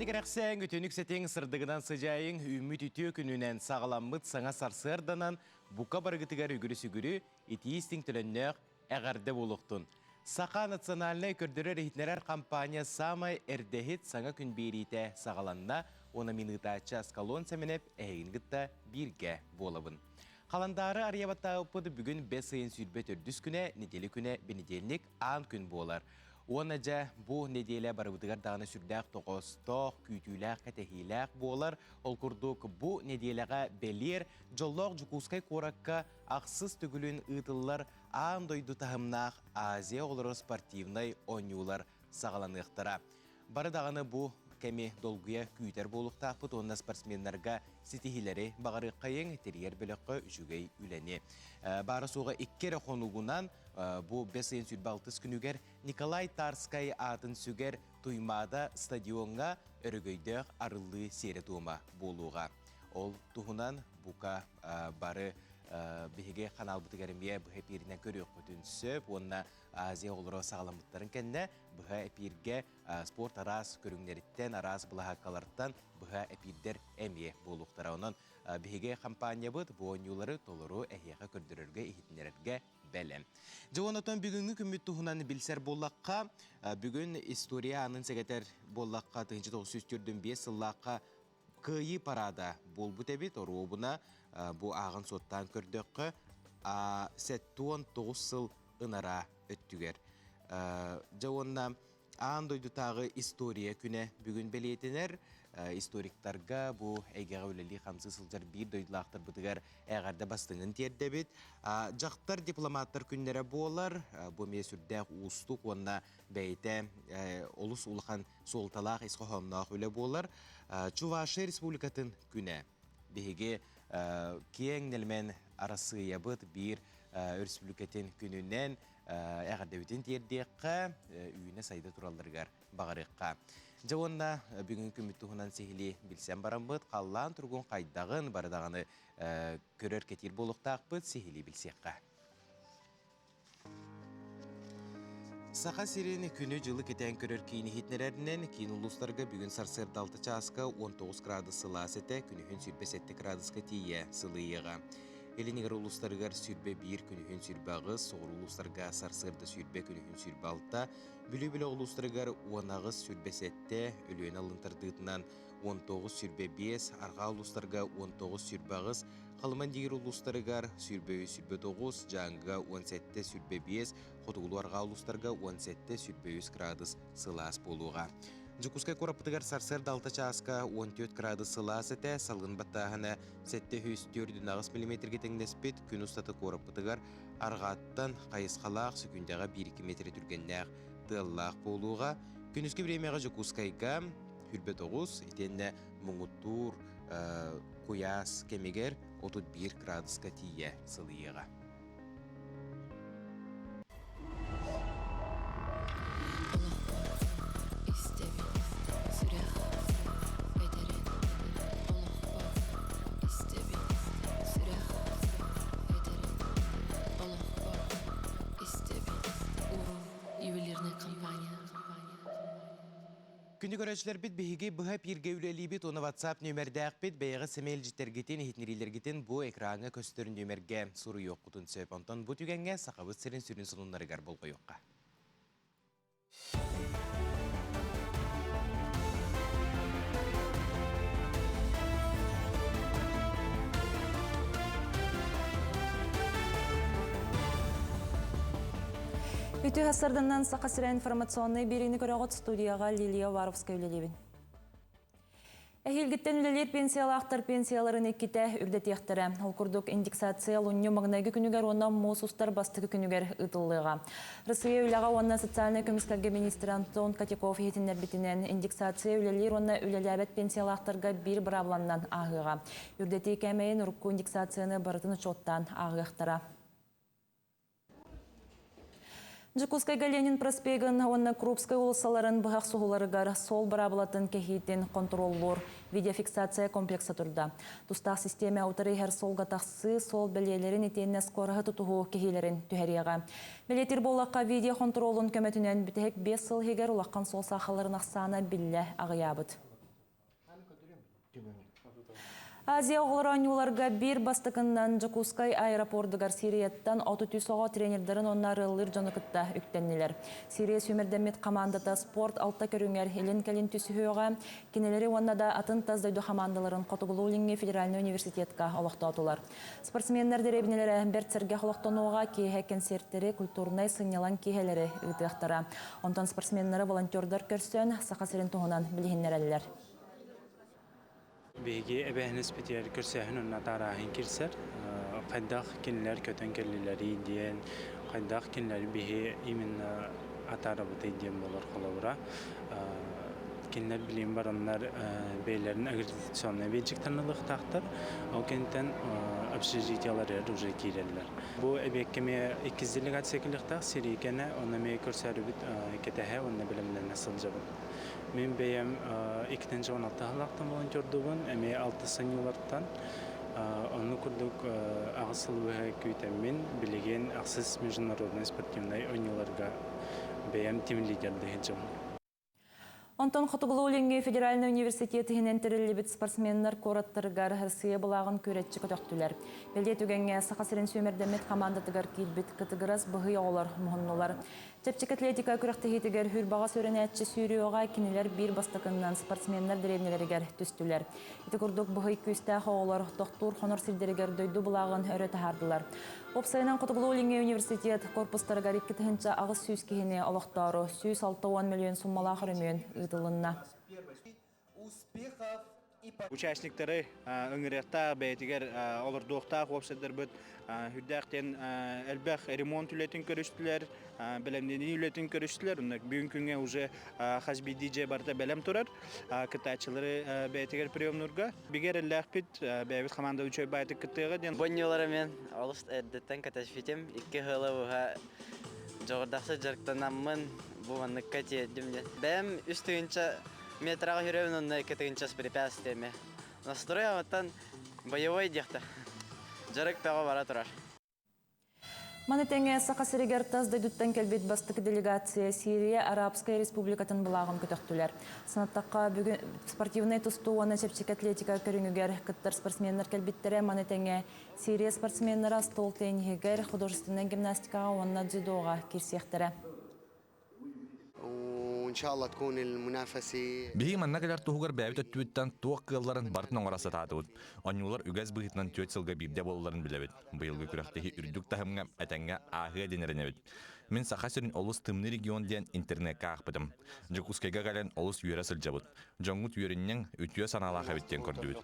Кэрэни кэрэхсээҥ, үтүөнүк сэтиҥ, сырдыгынан сыдьаайыҥ, үүммүт үтүө күнүнэн саҕаламмыт саҥа сарсыарданан бука барыгытыгар үгүрү-сүгүрү, итии-истиҥ төлөннөөх эҕэрдэ буолуохтун! Саха национальнай көрдөрөр-иһитиннэрэр компания саамай эрдэһит саҥа күн биэриитэ саҕаланна уонна мин ыытааччы Аскалон Сэмэнэп эһигин кытта бииргэ буолабын. Халандаары арыйа баттаабыппыт бүгүн бэс ыйын 24 күнэ, неделя күнэ, бэнидиэнньик аан күн буолар. Уонна дьэ, бу нэдиэлэ барыбытыгар даҕаны сүрдээх тоҕоостоох, күүтүүлээх, кэтэһиилээх буолар. Ол курдук, бу нэдиэлэҕэ бэлиэр дьоллоох Дьокуускай куоракка ахсыс төгүлүн ыытыллар аан дойду таһымнаах Азия оҕолоро спортивнай оонньуулар саҕаланыахтара. Бары даҕаны бу кэми долгуйа күүтэр буолуохтаахпыт уонна спортсменнарга ситиһиилэри баҕарыаххайыҥ, тэрийэр бөлөххө үчүгэй үлэни. Баара-суоҕа икки эрэ хонугунан бу бэс ыйын 26 күнүгэр Николай Тарскай аатын сүгэр Туймаада стадиоҥҥа өрөгөйдөөх арыллыы сиэрэ-туома буолуоҕа. Ол туһунан бука бары биһиги ханаалбытыгар эмиэ быһа эпииринэн көрүөххүтүн сөп уонна Азия оҕолоро саҕаламмыттарын кэннэ быһа эпииргэ спорт араас көрүҥнэриттэн, араас былаһааккалартан быһа эпиирдэр эмиэ буолуохтара. Онон биһиги хампаанньабыт бу оонньуулары толору эһиэхэ көрдөрөргө, иһитиннэрэргэ бэлэм. Дьэ онтон бүгүҥҥү күммүт туһунан билсэр буоллахха, бүгүн история аанын сэгэтэр буоллахха 1945 сыллаахха Кыайыы параада буолбут эбит, оруобуна бу ааҕан-суоттаан көрдөххө, 79 сыл ынараа өттүгэр. Дьэ уонна аан дойдутааҕы история күнэ бүгүн бэлиэтэнэр. Историктарга бу эйгэҕэ үлэлии-хамсыы сылдьар биир дойдулаахтарбытыгар эҕэрдэ бастыҥын тиэрдэбит. Дьахтар дипломаттар күннэрэ буолар. Бу эмиэ сүрдээх уустук уонна бэйэтэ олус улахан суолталаах ис хоһоонноох үлэ буолар. Чувашия Республикатын күнэ. Биһиги киэҥ нэлмэн Арассыыйабыт биир өрөспүүбүлүкэтин күнүнэн эҕэрдэбитин тиэрдиэххэ, үүнэ-сайда туралларыгар баҕарыахха. Дьэ уонна бүгүҥҥү күммүт туһунан сиһилии билсэн бараммыт, халлаан туругун хайдаҕын бары даҕаны көрөр-кэтиир буолуохтаахпыт, сиһилии билсиэххэ. Саха сирин күнү-дьылы кэтээн көрөр киин иһитиннэрэринэн, киин улуустарга бүгүн сарсыарда 6 чааска 19 градус сылаас этэ, күнүһүн 27 градуска тиийэ сылыйыаҕа. Илин улуустарыгар 21, күнүһүн 28, соҕуруу улуустарга сарсыарда 20, күнүһүн 26, Бүлүү-Бөлөх улуустарыгар 18, 27, Өлүөнэ алын тардыытынан 19, 25, арҕаа улуустарга 19, 28, Халыма диир улуустарыгар 23, 29, Дьааҥыга 17, 25, хотугулуу-арҕаа улуустарга 17, 23 градус сылаас буолуоҕа. Дьокуускай куораппытыгар сарсыарда 6 чааска 14 градус сылаас этэ, салгын баттааһына 748 миллиметргэ тэҥнэспит, күн устата куораппытыгар арҕааттан хайысхалаах сөкүүндэҕэ 1-2 метрэ түргэннээх тыаллаах буолуоҕа. Күнүскү бириэмэҕэ Дьокуускайга 29, итиэннэ муҥутуур куйаас кэмигэр 31 градуска тиийэ сылыйыаҕа. Күнү көрөөччүлэрбит биһиги быһа эпииргэ үлэлиибит уонна WhatsApp нүөмэрдээхпит. Бэйэҕит сэмэй илдьиттэргитин, иһитиннэриилэргитин бу экраҥҥа көстөр нүөмэргэ суруйуоххутун сөп. Онтон бу түгэҥҥэ Сахабыт сирин сүрүн сонуннарыгар болҕойуохха. Үтүө сарданан Саха сирэ информационнай биэриини көрөҕүт студияҕа Лилия Уваровская үлэлиибин. Эһиилгиттэн үлэлиир пенсиялаахтар пенсияларын иккитэ үрдэтиэхтэрэ. Ол курдук индексация олунньу маҥнайгы күнүгэр уонна муус устар бастакы күнүгэр ыытыллыаҕа. Россия үлэҕэ уонна социальнай көмүскэлгэ министрэ Антон Котяков иһитиннэрбитинэн, индексация үлэлиир уонна үлэлээбэт пенсиялаахтарга биир быраабыланнан ааһыаҕа. Үрдэтии кээмэйин урукку индексацияны барытын учуоттаан ааҕыахтара. Дьокуускайга Ленин проспегын уонна Крупскай уулуссаларын быһах суһуларыгар суол быраабылатын кэһиитин хонтуруоллуур видеофиксация комплекса турда. Тустаах систиэмэ утары иһэр суолга тахсыы, суол бэлиэлэрин итиэннэ скороһы тутуһуу кэһиилэрин түһэриэҕэ. Бэлиэтиир буоллахха, видео хонтуруолун көмөтүнэн бүтэһик 5 сыл иһигэр улахан суол саахалларын ахсаана биллэ аҕыйаабыт. Азия оҕолоро оонньууларга биир бастакыннан Дьокуускай аэропордугар Сирияттан 33 оҕо тренердарын уонна арыаллыыр дьону кытта үктэннилэр. Сирия сүүмэрдэммит хамаандата спорт алта көрүҥэр илин-кэлин түсүһүөҕэ. Кинилэри уонна да атын тас дойду хамаандаларын Хотугулуу-Илиҥҥи федеральнай университетка олохтоотулар. Спортсменнар дэриэбинэлэрэ бэрт сэргэх олохтонуоҕа, киэһэ кэнсиэртэри, культурнай сынньалаҥ киэһэлэри ыытыахтара. Онтон спортсменнары волонтердар көрсөн, Саха сирин туһунан билиһиннэрэллэр. Биһиги эбээһинэспитигэр көрсөөһүн уонна атаарааһын киирсэр. Хайдах кинилэр көтөн кэллилэрий диэн, хайдах кинилэри биһи именно атаарабытый диэн буолар холобура. Кинилэр билигин бараннар бэйэлэрин агрегационнай биэнсиктэн ылыахтаахтар. Ол кэнниттэн общежитиеларыгар уже киирэллэр. Бу эбиэккэ эмиэ иккис делегация кэлиэхтээх Сириикэнэ, онно эмиэ көрсөөрүбүт кэтэһэ уонна бэлэмнэнэ сылдьабыт. Мин бэйэм 2016 сыллаахтан волонтердуубун, эмиэ алтыс саньыылартан. Оннук курдук аҕыс сыл быһа күүтэммин, билигин ахсыс международнай спортивнай оонньууларга бэйэм тим-лидердыы сылдьабын. Онтон Хотугулуу-Илиҥҥи федеральнай университет иһинэн тэриллибит спортсменнар куораттарыгар Россия былааҕын күөрэччи көтөхтүлэр. Бэлиэ түгэҥҥэ Саха сирин сүүмэрдэммит хамаандатыгар киирбит кытыгырас быһый оҕолор муһуннулар. Чэпчэки атлетика күрэхтэһиитигэр Хүрбаҕа сүрүнээччи сүүрүөҕэ кинилэр биир бастакыннан спортсменнар дэриэбинэлэригэр түстүлэр. Ити курдук быһый күүстээх оҕолор тохтуур хонор сирдэригэр дойду былааҕын өрө таһаардылар. Уопсайынан Хотугулуу-Илиҥҥи университет корпустарыгар 2800 киһини олохтоору 160 мөлүйүөн суммалаах өрөмүөн ыытылынна. Участниктары ыҥырыахтаах, бэйэтигэр олордуохтаах уопсайдарбыт үрдээх диэн элбэх ремонт үлэтин көрүстүлэр, бэлэмнэнии үлэтин көрүстүлэр. Бүгүн күҥҥэ уже хас биирдии дьиэ барыта бэлэм турар. Кыттааччылары бэйэтигэр приемнуурга бигэ эрэллээхпит, бэйэбит хамаанда үчүгэй баайтык кыттыаҕа диэн. Бонньулара мен олус эрдэттэн кэтэспитим. Икки сыла быһа дьоҕурдахсы дьарыктанаммын бу манныкка тиэрдим диэн. Бэйэм үс тыһыынча метраҕа жүрөбүн онно икки тыһыынча с препятствиями. Настрой оттон боевой диэхтэ. Дьарык бөҕө бара турар. Маны тэҥэ Саха сиригэр тас дойдуттан кэлбит бастакы делегация Сирия Арабскай Республикатын былааҕын көтөхтүлэр. Санаттахха, бүгүн спортивнай тустуу уонна чэпчэки атлетика көрүҥүгэр кыттар спортсменнар кэлбиттэрэ. Маны тэҥэ Сирия спортсменнара стол тенниһигэр, художественнай гимнастикаҕа уонна дзюдоҕа киирсиэхтэрэ. Биһиги манна кэлэр туһугар бэйэбит өттүбүттэн туох кыалларын барытын оҥоро сатаатыбыт. Оонньуулар үгэс быһыытынан түөрт сылга биирдэ буолалларын билэбит. Быйылгы күрэхтэһии үрдүк таһымҥа этэҥҥэ ааһыа диэн эрэнэбит. Мин Саха сирин олус тымныы регион диэн интернеккэ аахпытым. Дьокуускайга кэлэн олус үөрэ сылдьабыт. Дьоҥҥут үөрүнньэҥ, үтүө санаалаах эбит диэн көрдүбүт.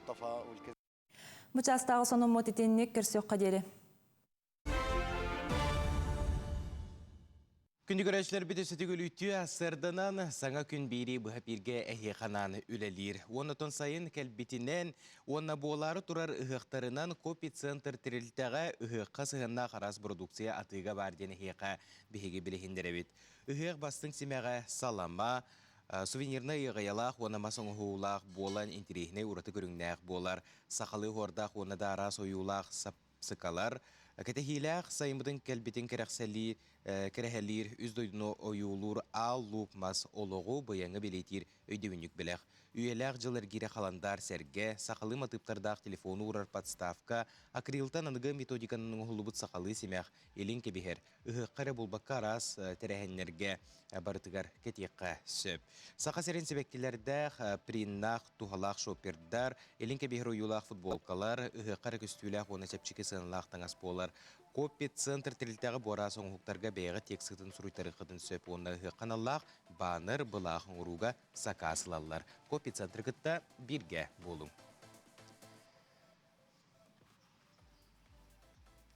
Бу чаастааҕы сонуммут итинник көрсүөххэ диэри. Күндү көрөөччүлэрбит өссөтүгүл үтүө сырданан саҥа күн биирии быһа бииргэ эһиэхэ үлэлиир. Уонна сайын кэлбитинэн уонна буолаары турар ыһыахтарынан Копи-центр тэрилтэҕэ ыһыахха сыһыаннаах араас продукция атыыга баар диэн эһиэхэ биһиги билиһиннэрэбит. Ыһыах бастыҥ симэҕэ салама, сувенирнай ыаҕайалаах уонна мас оҥоһуулаах буолан интэриэһинэй ураты көрүҥнээх буолар. Сахалыы оһуордаах уонна да араас ойуулаах сыкалар, кэтэһиилээх сайыммытын кэлбитин кэрэхсэлиир, кэрэһэлиир, үс дойдуну ойуулуур аал луук мас олоҕу быйаҥы бэлиэтиир өйдөбүнньүк бэлэх. Үйэлээх дьыл эргиирэ халандаар сэргэ, сахалыы матыыптардаах телефону уурар подставка, акрилтан аныгы методиканан оҥоһуллубут сахалыы симэх, илин кэбиһэр, ыһыахха эрэ булбакка араас тэрээһиннэргэ барытыгар кэтиэххэ сөп. Саха сирин сибэккилэрдээх, приннаах, туһалаах шопердар, илин кэбиһэр ойуулаах футболкалар, ыһыахха эрэ көстүүлээх уонна чэпчэки сыаналаах таҥас буолар. Копи-центр тэрилтэҕэ буораас оҥоһуктарга бэйэҕэ текстытын суруйтарыаххытын сөп уонна ыһыахха аналлаах баннер, былаах оҥорууга сакаас ылаллар. Копи-центры кытта бииргэ буолуҥ.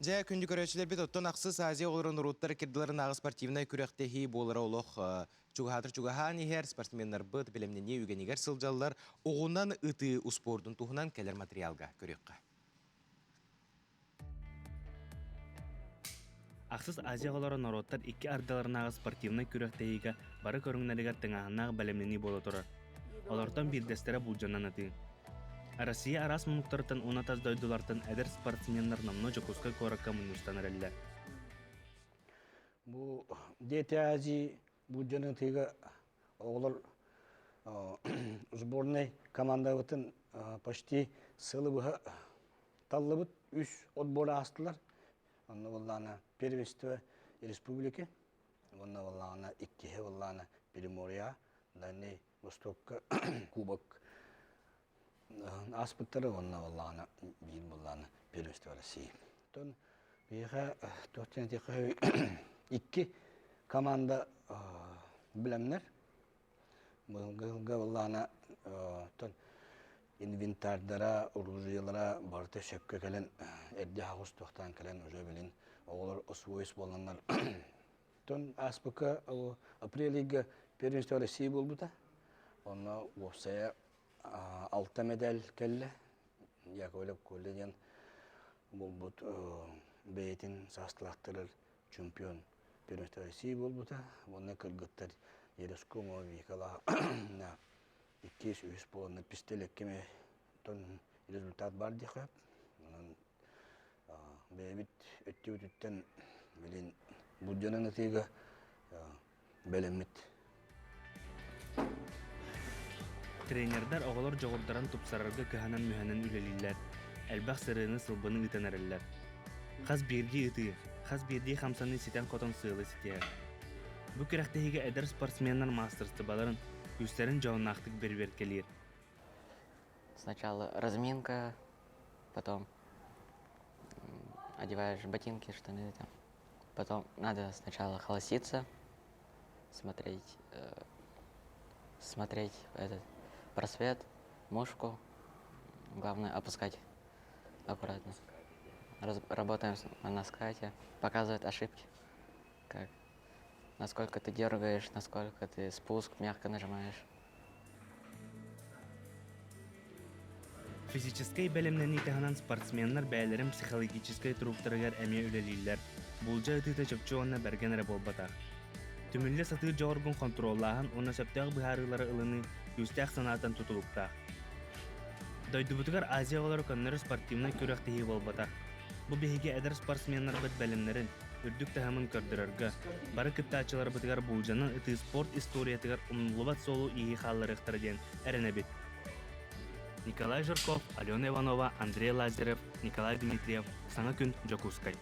Дьэ, күндү көрөөччүлэрбит, оттон ахсыс Азия оҕолорун норуоттар кирдилэрин спортивнай күрэхтэһии буолара олох чугаһаатар чугаһаан иһэр, спортсменнарбыт бэлэмнэнии үгэнигэр сылдьаллар, оҕунан ытыы успуордун туһунан кэлэр материалга көрүөххэ. Ахсыс Азия оҕолоро норуоттар икки ардыларынааҕы спортивнай күрэхтэһиигэ бары көрүҥнэригэр тыҥааһыннаах бэлэмнэнии буола турар. Олортон биирдэстэрэ булдьанан ытыы. Россия араас муннуктарыттан уонна тас дойдулартан эдэр спортсменнар номнуо Дьокуускай куоракка мунньустан эрэллэр. Бу Дети Азии булдьанан ытыыга оҕолор сборнай командабытын Почти сылы быһа таллыбыт үс отбор аастылар. Онно буоллаҕына первенство республики, уонна буоллаҕына иккиһэ буоллаҕына Приморья, Дальний Востокка кубок ааспыттара уонна буоллаҕына биир буоллаҕына первенство России. Оттон биһиэхэ туох диэн этиэххэ икки команда билэмнэр. Быйылгы буоллаҕына оттон инвентардара, оружиелара барыта сөпкө кэлэн эрдэ аһаҕас туохтаан кэлэн уже билин оҕолор освоись буоланнар. Оттон ааспыкка апрель ыйга первенство России буолбута. Онно уопсайа алта медаль кэллэ. Яковлев Коля диэн буолбут бэйэтин саастылаахтарар чемпион первенство России буолбута. Уонна кыргыттар Ероскомова Викала иккис, үһүс буоланнар пистолет кеме результат бар диэхэ. Онон бэйэбит өттүбүтүттэн билин буддьанан ытыыга бэлэммит. Тренердэр оҕолор дьоҕурдарын тупсарарга кыһанан-мүһэнэн үлэлииллэр, элбэх сырыыны-сылбаны ыытан эрэллэр. Хас биирдии ытыы, хас биирдии хамсаныы ситэн-хотон сыалы ситиһэр. Бу күрэхтэһиигэ эдэр спортсменнар маастарыстыбаларын, күүстэрин дьоһуннаахтык бэрэбиэркэлиир. Сначала разминка, потом одеваешь ботинки, штаны там. Потом надо сначала холоситься, смотреть, смотреть этот просвет, мушку. Главное опускать аккуратно. Работаем на скате, показывает ошибки, как насколько ты дергаешь, насколько ты спуск мягко нажимаешь. Физическэй бэлэмнэнии таһынан спортсменнар бэйэлэрин психологическай туруктарыгар эмиэ үлэлииллэр. Булдьа ытыыта чопчу уонна бэргэн эрэ буолбатах. Түмүллэ сатыыр дьоҕургун хонтуруоллааһын уонна сөптөөх быһаарыылары ылыныы күүстээх санааттан тутулуктаах. Дойдубутугар Азия оҕолоро көннөрү спортивнай күрэхтэһии буолбатах. Бу биһиги эдэр спортсменнарбыт бэлэмнэрин, үрдүк таһымын көрдөрөргө, бары кыттааччыларбытыгар буулдьанан ытыы спорт историятыгар умнуллубат суолу-ииһи хаалларыахтара диэн эрэнэбит. Николай Жирков, Алена Иванова, Андрей Лазарев, Николай Дмитриев. Саҥа күн, Дьокуускай.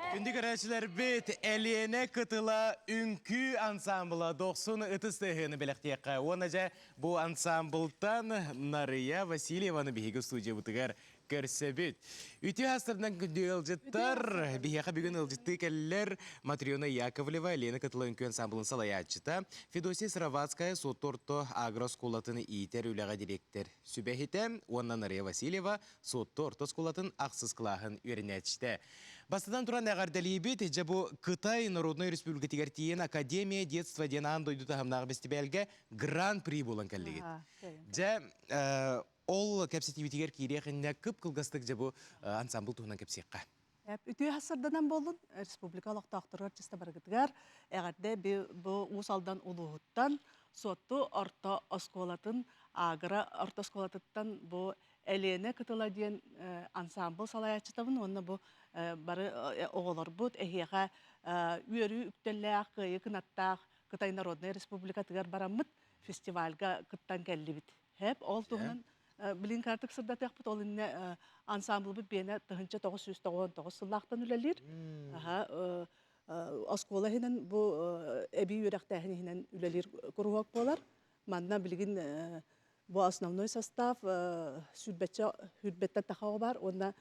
Күндү көрөөччүлэрбит, Элиэнэ кытыла үҥкүү ансаамбыла дохсун ытыс тыаһыны бэлэхтиэххэ. Уонна дьэ бу ансаамбылтан Нарыйа Васильеваны биһиги студиябытыгар көрсөбүт. Үтүө астарынан күндү ыалдьыттар, биһиэхэ бүгүн ыалдьыттыы кэллэр Матрена Яковлева, Лена Кытыла үҥкүү ансамблын салайааччыта, Федосия Сыроватская, Суотту орто агрооскуолатын иитэр үлэҕэ дириэктэр сүбэһитэ уонна Нарыйа Васильева, Суотту орто оскуолатын ахсыс кылааһын үөрэнээччитэ. Бастатан туран эҕэрдэлиибит, дьэ бу Кытай Народнай Республикатыгар тиийэн Академия детства диэн аан дойду таһымнаах бэстибээлгэ гран-при буолан кэллигит. Дьэ, Ол кэпсэтиибитигэр киириэх иннинэ кып-кылгастык дьэ бу ансамбл туһунан кэпсиэххэ. Үтүө сырданан буоллун республика олохтоохторугар чисто барыгытыгар эҕэрдэ бу Уус Алдан улууһуттан Суотту орто оскуолатын Агро орто оскуолатыттан бу Элиэнэ кытыла диэн ансамбл салайааччытабын уонна бу бары оҕолорбут эһиэхэ үөрүү үктэллээх, кыайыы кынаттаах Кытай Народнай Республикатыгар бараммыт фестивальга кыттан кэллибит. Хэп, ол туһунан билин картык сырдатыахпыт, ол иннэ ансамблбыт биэнэ 1999 сыллаахтан үлэлиир. Аха, оскуола иһинэн бу эбии үөрэхтээһин иһинэн үлэлиир куруһуок буолар. Манна билигин бу основной состав сүүрбэччэ сүүрбэттэн тахаҕа бар уонна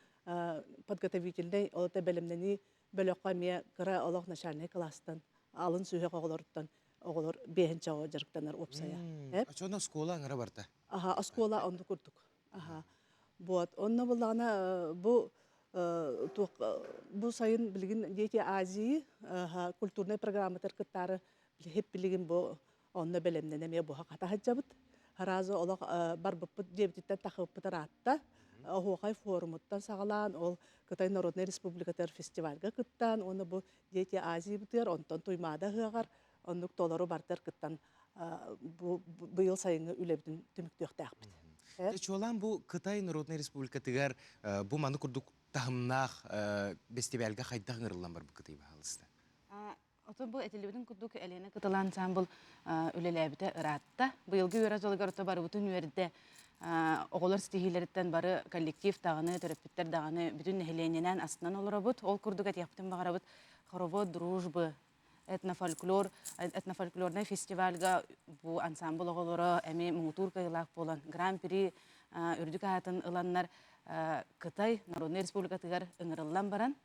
подготовительный ол бэлэмнэнии бөлөххө эмиэ кыра олох начальнай кылаастан алын сүһүөх оҕолоруттан оҕолор биэһинчэ оҕо дьарыктанар уопсайа. Оччоҕуна оскуола аҥара барда. Аха, оскуола онну курдук. Аха. Вот, онно буллаҕына бу туох бу сайын билигин Дети Азии культурнай программатар кыттаары хип билигин бу онно бэлэмнэнэ эмиэ буһа хата сылдьабыт. Сразу олох барбыппыт диэбититтэн тахыбыппыт ыраатта. Оһуохай форумуттан саҕалаан ол Кытай Народнай Республикатыгар фестивальга кыттан уонна бу Дети Азии бытыгар онтон Туймаада ыһыаҕар оннук толору бартар кыттан бу быйыл сайыҥҥы үлэбитин түмүктүөхтээхпит. Чуолаан бу Кытай Народнай Республикатыгар бу маны курдук таһымнаах бэстибээлгэ хайдах ыҥырыллан барбыккытый баһаалыста? Отон бу этиллибитин курдук Элена Кытыл ансамбл үлэлээбитэ ыраатта. Быйылгы үөрэх дьылыгар ото барыбытын үөрдэ. Оҕолор ситиһиилэриттэн бары коллектив даҕаны, төрөппүттэр даҕаны бүтүн нэһилиэнньэнэн астынан олоробут. Ол курдук этиэхпитин баҕарабыт хоровод дружбы этнофольклор этнофольклорнай фестивальга бу ансамбл оҕолоро эмиэ муҥутуур кыайыылаах буолан гран-при үрдүк аатын ыланнар Кытай Народнай Республикатыгар ыҥырыллан баран.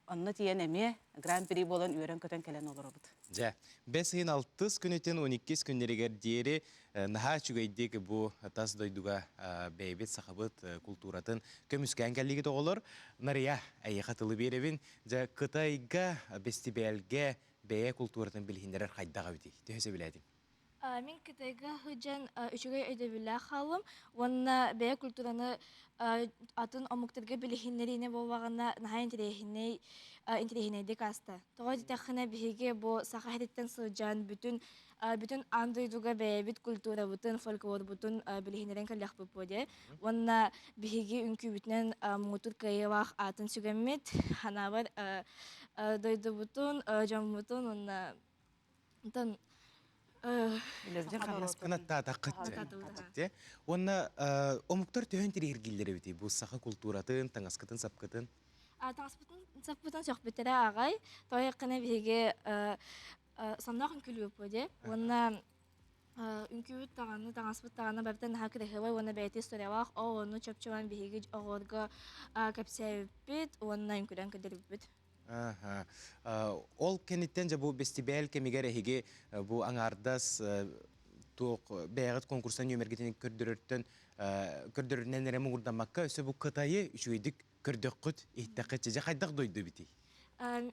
Онно тиийэн эмиэ гран-при буолан үөрэн-көтөн кэлэн олоробут. Дьэ, бэс ыйын алтыс күнүтүн 12 күннэригэр диэри наһаа үчүгэйдик бу тас дойдуга бэйэбит сахабыт култууратын көмүскээн кэллигит оҕолор. Нарыйа, эйиэхэ тылы биэрэбин. Дьэ, Кытайга бэстибээлгэ бэйэ култууратын билиһиннэрэр хайдах эбитий? Төһө сөбүлээтиҥ? Мин Кытайга сылдьан үчүгэй өйдөбүллээх хааллым уонна бэйэ культураны атын омуктарга билиһиннэриини буоллаҕына наһаа интэриэһинэй интэриэһинэйдик ааста. Тоҕо диэтэххинэ биһиги бу Саха сириттэн сылдьан бүтүн бүтүн аан дойдуга бэйэбит культурабытын, фольклорбутун билиһиннэрэн кэллэхпит буо диэ. Уонна биһиги үҥкүүбүтүнэн муҥутуур кыайыылаах аатын сүгэммит, ханаабар дойдубутун, дьоммутун уонна Онтон Кынаттаатаххыт Уонна омуктар төһөн тириһиргииллэр эбитий бу саха култууратын, таҥаскытын, сапкытын? Таҥаспытын саппытын сөхпүттэрэ аҕай. Тоҕо биһиги сонноох үҥкүүлүүппүт дии. Уонна үҥкүүбүт даҕаны, таҥаспыт даҕаны барыта наһаа кыраһыабай уонна бэйэтэ историялаах. Ол ону чопчулаан биһиги оҕолорго кэпсээбиппит уонна үҥкүүлээн көрдөрбүппүт. Ол кэнниттэн дьэ бу бэстибээл кэмигэр эһиги бу аҥаардас туох бэйэҕит конкурстан нүөмэргитин көрдөрөртөн көрдөрөрүнэн эрэ муҥурдаммакка өссө бу Кытайы үчүгэйдик көрдөххүт, иһиттэххит дьэ хайдах дойду эбитий?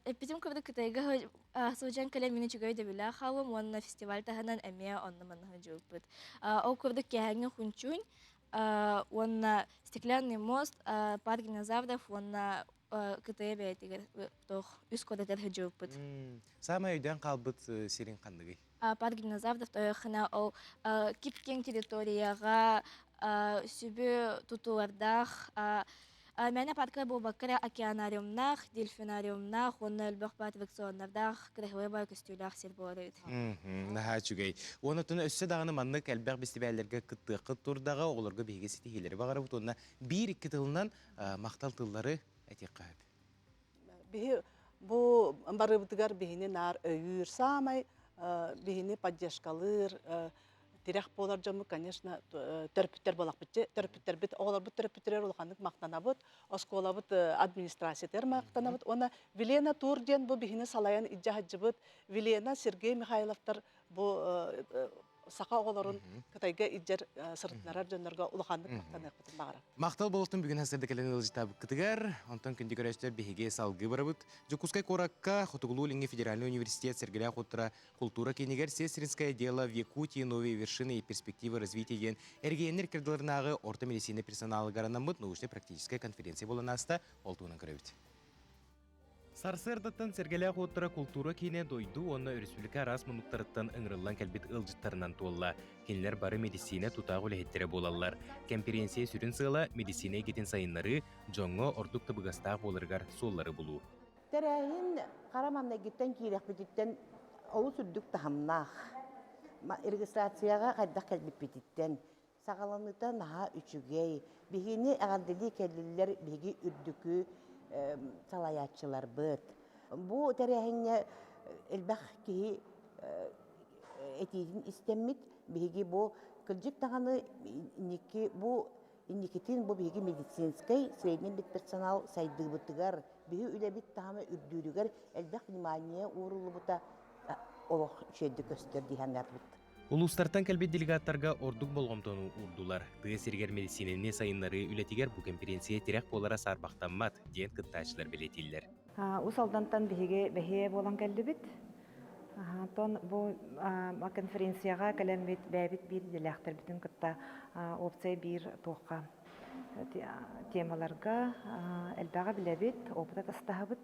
Эппитим курдук Кытайга сылдьан кэлэн мин үчүгэй өйдөбүллээх хаалым уонна фестиваль таһынан эмиэ онно-манна сылдьыбыппыт. Ол курдук киэһээҥҥи Хунчунь уонна Стеклянный мост, парк динозавров уонна Кытайа бэйэтигэр туох үс куоратыгар сылдьыбыппыт. Саамай өйдөөн хаалбыт сириҥ ханныгый? Парк динозавров тойоххуна ол кип-киэҥ территорияҕа сүбү тутуулардаах мээнэ парка буолбакка эрэ океанариумнаах, дельфинариумнаах уонна элбэх аттракционнардаах кыраһыабай баай көстүүлээх сир буолар эбит. Наһаа үчүгэй. Уонна оттон өссө даҕаны маннык элбэх бэстибээллэргэ кыттыаххыт турдаҕа, оҕолорго биһиги ситиһиилэри баҕарабыт уонна биир-икки тылынан махтал тыллары этиэххэ сөп. Биһи бу барыбытыгар биһини наар өйүүр, саамай биһини поддержкалыыр, тирэх буолар дьоммут, конечно, төрөппүттэр буолахпыт. Төрөппүттэрбит, оҕолорбут төрөппүттэригэр улаханнык махтанабыт, оскуолабыт администрациятыгар махтанабыт. Уонна Вилена Тур диэн бу биһини салайан илдьэ сылдьыбыт Вилена Сергей Михайловтар бу саха оҕолорун Кытайга илдьэр сырытынарар дьоннорго улаханнык махтаныахпытын баҕарабыт. Махтал буолтун бүгүн сырдык кэлэн ыалдьытаабыккытыгар, онтон күндү көрөөччүлэр биһиги салгыы барабыт. Дьокуускай куоракка Хотугулуу-Илиҥҥи федеральнай университет Сэргэлээх уоттара култуура киинигэр Сестринское дело в Якутии новые вершины и перспективы развития диэн эрэгийиэннэр кырдаларынааҕы орто медицина персоналыгар анаммыт научнай-практическай конференция буолан ааста. Ол туһунан көрөбүт. Сарсыардаттан Сэргэлээх уоттара култуура киинэ дойду уонна өрөспүүбүлүкэ араас муннуктарыттан ыҥырыллан кэлбит ыалдьыттарынан туолла. Кинилэр бары медицина тутаах үлэһиттэрэ буолаллар. Кэмпириэнсийэ сүрүн сыала медицина эйгэтин сайыннарыы, дьоҥҥо ордук табыгастаах буоларыгар суоллары булуу. Тэрээһин хара маҥнайгыттан киирэхпититтэн олус үрдүк таһымнаах. Регистрацияҕа хайдах кэлбиппититтэн саҕаланыыта наһаа үчүгэй. Биһигини эҕэрдэлии кэллилэр биһиги үрдүкү салайааччыларбыт. Бу тэрээһиҥҥэ элбэх киһи этиитин истэммит. Биһиги бу кырдьык даҕаны инники бу инникитин бу биһиги медицинскэй средний медперсонал сайдыыбытыгар, биһи үлэбит таһыма үрдүүрүгэр элбэх внимание ууруллубута олох үчүгэйдик көстөр дии санаатыбыт. Улуустартан кэлбит делегаттарга ордук болҕомтону уурдулар. Тыа сиригэр медицинэни сайыннарыы үлэтигэр бу кэмпириэнсийэ тирэх буолара саарбахтаммат, диэн кыттааччылар бэлиэтииллэр. Уус Алдантан биһиги бэһиэ буолан кэллибит. Онтон бу конференцияҕа кэлэммит бэйэбит биир идэлээхтэрбитин кытта опция биир туохха темаларга элбэҕи билэбит, опыт атастаһабыт.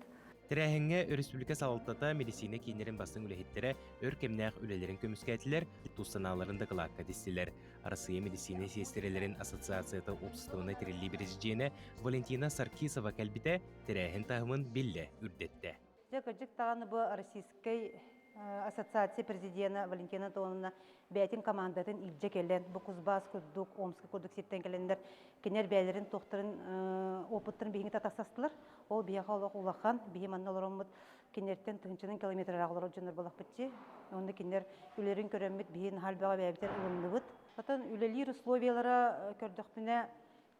Тэрээһиҥҥэ өрөспүүбүлүкэ салалтата, медицина кииннэрин бастыҥ үлэһиттэрэ өр кэмнээх үлэлэрин көмүскээтилэр, тус санааларын дакылаакка тистилэр. Арассыыйа медицина сиэстэрэлэрин ассоциацията уопсастыбаннай тэриллии бэрэсидьиэнэ Валентина Саркисова кэлбитэ тэрээһин таһымын биллэ үрдэттэ. Дьэ, кырдьык даҕаны бу Российскай ассоциация президена Валентина Антоновна бэйэтин командатын илдьэ кэлэн, бу Кузбасс курдук, Омск курдук сиртэн кэлэннэр, кинилэр бэйэлэрин туохтарын опыттарын биһиги татасастылар. Ол биһиэхэ олох улахан, биһи манна олороммут кинилэртэн тыһыынчанан километр ыраах олорор дьоннор буоллахпыт дии. Онно кинилэр үлэлэрин көрөммүт, биһи наһаа элбэҕи бэйэбитин ылынныбыт. Оттон үлэлиир условиялара көрдөхпүнэ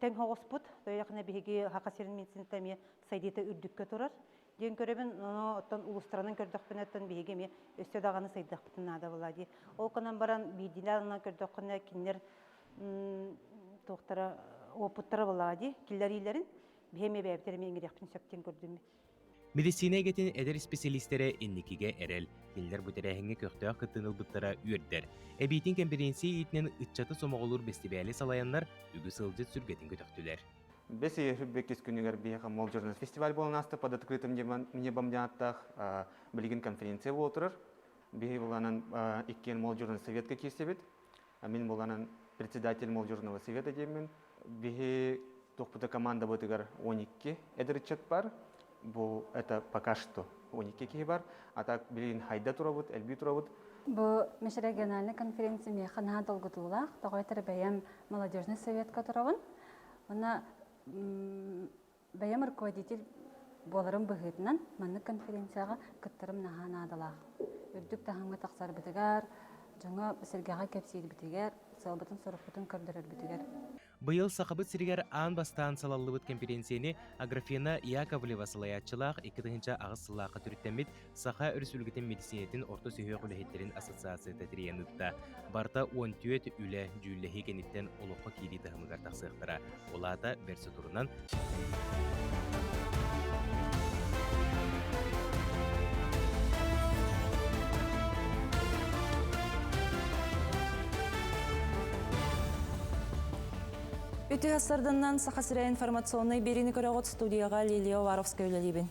тэҥ соҕуспут. Тоойохуна биһиги Саха сирин медицината эмиэ сайдыыта үрдүккэ турар. Диэн көрөбүн, ону оттон улуустарынан көрдөхпүнэ, оттон биһиги эмиэ өссө даҕаны сайдыахпытын наада буолла дии. Ол гынан баран биирдиилээн көрдөххүнэ, кинилэр туохтара уопуттара буоллаҕа дии, киллэриилэрин биһи эмиэ бэйэбитин эмиэ иҥириэхпитин сөп диэн көрдүм. Медицина эйгэтин эдэр исписэлиистэрэ инникигэ эрэл, кинилэр бу тэрээһиҥҥэ көхтөөх кыттыыны ылбыттара үөрдэр. Эбиитин кэмпириэнсийэ иитинэн ыччаты сомоҕолуур бэстибээли салайаннар үгүс ыалдьыт сүргэтин көтөхтүлэр. Бэс ыйа күнүгэр биһиэхэ Молдьурнас фестиваль буолан ааста под открытым небом диэн ааттаах билигин конференция буола турар. Биһи буланан иккиэн Молдьурнас советка киирсибит. Мин буланан председатель Молдьурного совета диэммин. Биһи туохпута командабытыгар 12 эдэр ыччат бар. Бу это пока что 12 киһи бар. А так билигин хайда турабыт, элбии турабыт. Бу межрегиональный конференция миэхэ наһаа долгутуулаах. Тоҕо этэр бэйэм молодежный советка турабын. Уонна бэйэм руководитель буоларым быһыытынан маннык конференцияҕа кыттарым наһаа наадалаах. Үрдүк таһымҥа тахсарбытыгар, дьоҥҥо сэргэҕэ кэпсиирбитигэр, сыалбытын-сорукпутун көрдөрөрбүтүгэр. Быйыл Сахабыт сиригэр аан бастаан салаллыбыт кэмпириэнсийэни Аграфена Яковлева салайааччылаах 2008 сыллаахха төрүттэммит Саха Өрөспүүбүлүкэтин мэдиссиинэтин орто сүһүөх үлэһиттэрин ассоциацията тэрийэн ыытта. Барыта 14 үлэ дьүүллэһии кэнниттэн олоххо киирии таһымыгар тахсыахтара. Ол аата бэрт соторунан Үтүө сарданнан Саха сирэ информационнай биэриини көрөҕүт студияға Лилия Уваровская үлэлиибин.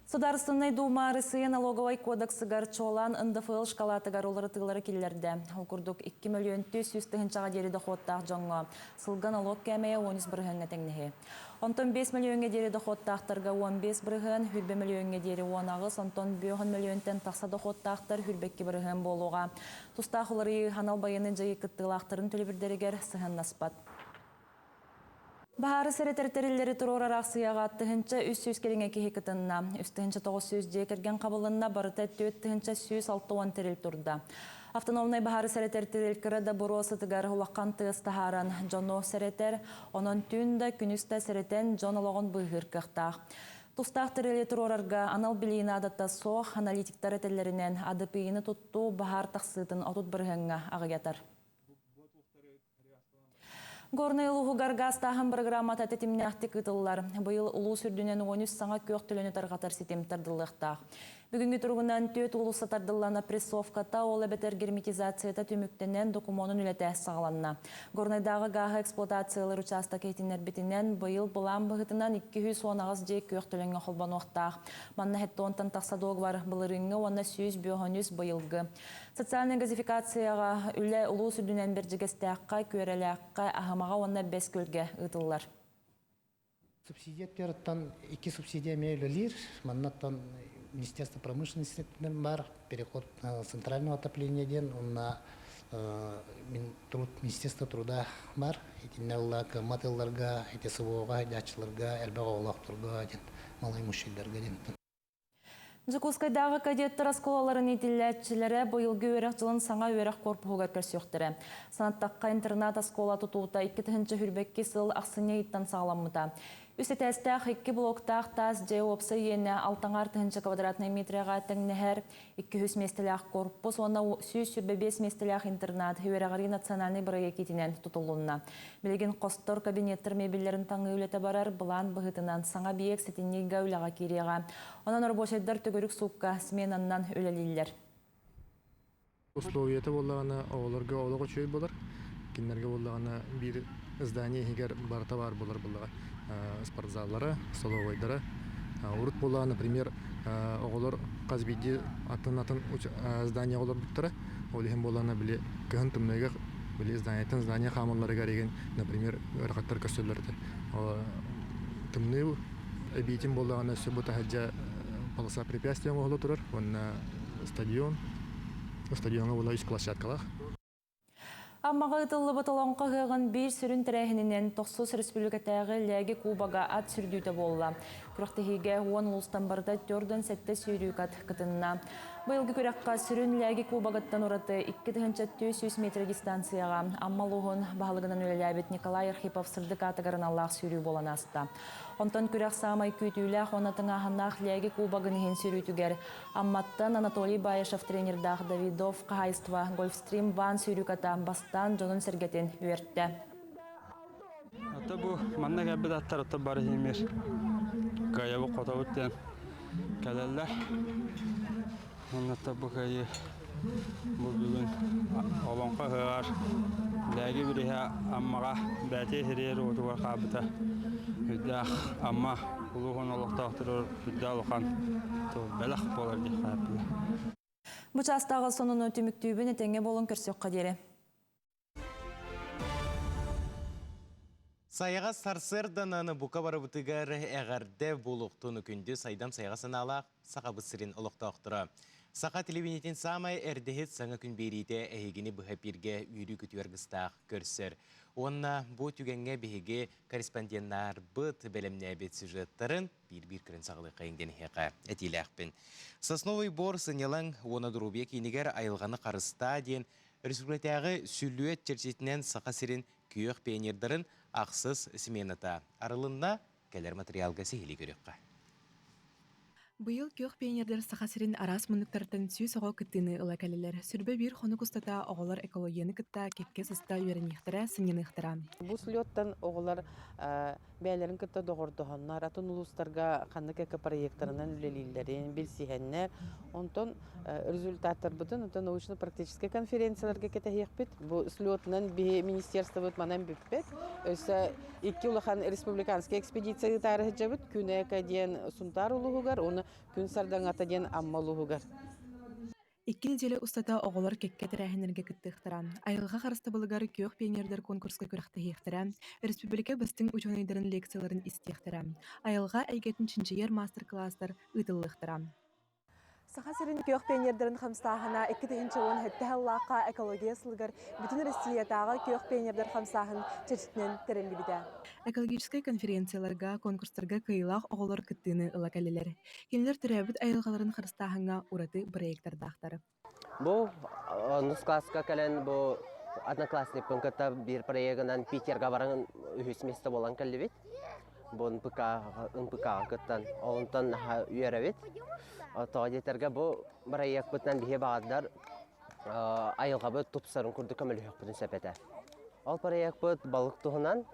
Судаарыстыбаннай Дума Арассыыйа налоговай кодексыгар чуолаан НДФЛ шкалатыгар уларытыылары киллэрдэ. Ол курдук 2 мөлүйүөн 400 тыһыынчаҕа диэри дохуоттаах дьоҥҥо сылга налог кээмэйэ 13 бырыһыаҥҥа тэҥнэһиэ. Онтон 5 мөлүйүөҥҥэ диэри дохуоттаахтарга 15 бырыһыан, хүрбэ мөлүйүөҥҥэ диэри 18, онтон 5 мөлүйүөнтэн тахса дохуоттаахтар хүрбэкки бырыһыан буолуоҕа. Тустаах уларыйыы анал байыаннай дьайыы кыттыылаахтарын төлөбүрдэригэр сыһыаннаспат. Баһаары сэрэтэр тэриллэри туруорар аахсыйаҕа 1300 кэриҥэ киһи кытынна. 3900 дьиэ кэргэн хабылынна, барыта 4160 тэрил турда. Автономнай баһаары сэрэтэр тэрил кыра да буруо сытыгар улахан тыас таһааран дьону сэрэтэр, онон түүн да күнүс да сэрэтэн дьон олоҕун быыһыыр кыахтаах. Тустаах тэрили туруорарга анал билии наадата суох, аналитиктар этэллэринэн, АДПИ-ны туттуу баһаар тахсыытын 30 бырыһыаҥҥа аҕыйатар. Горнай улууһугар гаастааһын бырагыраамата тэтимнээхтик ыытыллар. Быйыл улуус үрдүнэн 13 саҥа күөх төлөнү тарҕатар ситим тардыллыахтаах. Бүгүҥҥү туругунан түөрт уулусса тардыллан опрессовката, ол эбэтэр герметизацията түмүктэнэн докумуонун үлэтэ саҕаланна. Горнайдааҕы гааһы эксплуатациялыыр учаастак иһитиннэрбитинэн, быйыл былаан быһыытынан 218 дьиэ күөх төлөҥҥө холбонуохтаах. Манна хеттонтан тахса дуогабар былырыыҥҥы уонна 153 быйылгы. Социальнай газификацияҕа үлэ улуус үрдүнэн Бэрдьигэстээххэ, Күөрэлээххэ, Аһымаҕа уонна Бэс Күөлгэ ыытыллар. Субсидия өттүттэн икки субсидия эмиэ үлэлиир. Маннаттан Министерство промышленности бар, переход центрального отопления диэн, уонна труд Министерство труда бар. Итиннэ ылла кыаммат ыалларга, ити СВО-ҕа сылдьааччыларга, элбэх оҕолоохторго диэн, малоимущийларга диэн. Дьокуускайдааҕы кадеттар оскуолаларын иитиллээччилэрэ быйылгы үөрэх дьылын саҥа үөрэх корпуһугар көрсүөхтэрэ. Санаттахха, интернат-оскуола тутуута 2022 сыл ахсынньы ыйыттан саҕаламмыта. Үс этээстээх икки блоктаах таас дьиэ уопсай иэнэ алтаҥаар тыһыынча квадратнай метрга тэҥнэһэр, 200 миэстэлээх корпус уонна 125 миэстэлээх интернат үөрэҕирии национальнай бырайыак иитинэн тутулунна. Билигин хостор, кабинеттар мебеллэрин таҥыы үлэтэ барар, былаан быһыытынан саҥа объект сэтинньи ыйга үлэҕэ киириэҕэ. Онон рабочайдар төгүрүк суукка сменаннан үлэлииллэр. Условията буоллаҕына оҕолорго олох үчүгэй буолар. Кинилэргэ буоллаҕына биир здание иһигэр барыта баар буолар буоллаҕа. Спортзаллара, столовойдара. Урут буоллаҕына, например, оҕолор хас биирдии атын-атын здание олорбуттара. Ол иһин буоллаҕына били кыһын тымныыга били зданиеттан здание хаамалларыгар игин, например, ыарахаттар көрсөллөр этэ. Тымныы эбиитин буоллаҕына өссө бу таһырдьа полоса препятствия оҥоһулла турар уонна стадион стадиоҥа була үс площадкалаах. Аммаҕа ыытыллыбыт Олоҥхо ыһыаҕын биир сүрүн тэрээһининэн Тохсус республикатааҕы Лээги Кубога ат сүрдүүтэ буолла. Күрэхтэһиигэ уон улуустан барыта 47 сүүрүүк ат кытынна. Быйылгы күрэххэ сүрүн Лээги Кубогыттан ураты 2400 метр дистанцияҕа Амма улууһун баһылыгынан үлэлээбит Николай Архипов сырдык аатыгар аналлаах сүүрүү буолан ааста. Онтон күрэх саамай күүтүүлээх уонна тыҥааһыннаах Лээги кубогын иһин сүүрүүтүгэр Амматтан Анатолий Баишев тренердаах Давидов хаһаайыстыба Гольфстрим Ван сүүрүүката бастаан дьонун-сэргэтин үөртэ. Ата бу манна кэлбит аттар ата бары химир кыайабыт хотобут диэн кэлэллэр. Онно бу кыайыы бу бүгүн олоҥхо ыһыаҕар Лээги бириһэ Аммаҕа бээтиэ сириэр уотугар хаалбыта үрдээх Амма улууһун олохтоохторугар үрдээх улахан бэлэх буолар диэх хаалбыта. Бу чаастааҕы сонуну түмүктүүбүн этэҥҥэ буолун көрсүөххэ диэри. Сайаҕас сарсыарданан бука барыбытыгар эҕэрдэ буолуохтун күндү сайдам сайаҕас санаалаах Сахабыт сирин олохтоохторо. Саха телевидениетин саамай эрдэһит саҥа күн биэриитэ эһигини быһа пииргэ үөрүү-көтүү аргыстаах көрсөр. Уонна бу түгэҥҥэ биһиги корреспонденнарбыт бэлэмнээбит сюжеттарын биир-биир көрөн саҕалыаххайыҥ диэн эһиэхэ этиилээхпин. Сосновый бор сынньалаҥ уонна доруобуйа киинигэр айылҕаны харыстаа диэн Республикатааҕы сүлүөт чэрчитинэн Саха сирин күөх пионердарын ахсыс смената арылынна. Кэлэр материалга сиһилии көрүөххэ. Быйыл күөх пионердар Саха сирин араас муннуктарыттан 100 оҕо кыттыыны ыла кэллилэр. Сүрбэ биир хонук устата оҕолор экологияны кытта кэккэ сыста үөрэниэхтэрэ, сынньаныахтара. Бу слеттан оҕолор бэйэлэрин кытта доҕордоһоннор, атын улуустарга ханнык экопроектарынан үлэлииллэрин билсиһэннэр, онтон результаттарбытын онтон научно-практическай конференцияларга кэтэһиэхпит. Бу слетунан биһи министерствобыт манан бүппэт. Өссө икки улахан республиканскай экспедиция ыытаары сылдьабыт. Күн эко диэн Сунтаар улууһугар уонна Күн сардаҥата диэн Амма улууһугар. Икки нэдиэлэ устата оҕолор кэккэ тэрээһиннэргэ кыттыахтара, айылҕа харыстабылыгар күөх пионердар конкурска күрэхтэһиэхтэрэ, республика бастыҥ учуонайдарын лекцияларын истиэхтэрэ, айылҕа эйгэтин чинчийэр маастар-кылаастар ыытыллыахтара. Саха сирин күөх пионердарын хамсааһына 2017 сыллаахха экология сылыгар бүтүн Россиятааҕы күөх пионердар хамсааһын чэрчитинэн тэриллибитэ. Экологическай конференцияларга, конкурстарга кыайыылаах оҕолор кыттыыны ыла кэллилэр. Кинилэр төрөөбүт айылҕаларын харыстааһыҥҥа ураты проектардаахтар. Бу онус класска кэлэн бу одноклассникпын кытта биир проегынан Питерга баран үһүс место буолан кэллибит. Бу НПК НПК кыттан онтон наһаа үөрэбит. Тоҕо диэтэргэ бу проекпытынан биһи баҕардар айылҕабыт тупсарын курдук көмөлөһүөхпүтүн сөп этэ. Ол проекпыт балык туһунан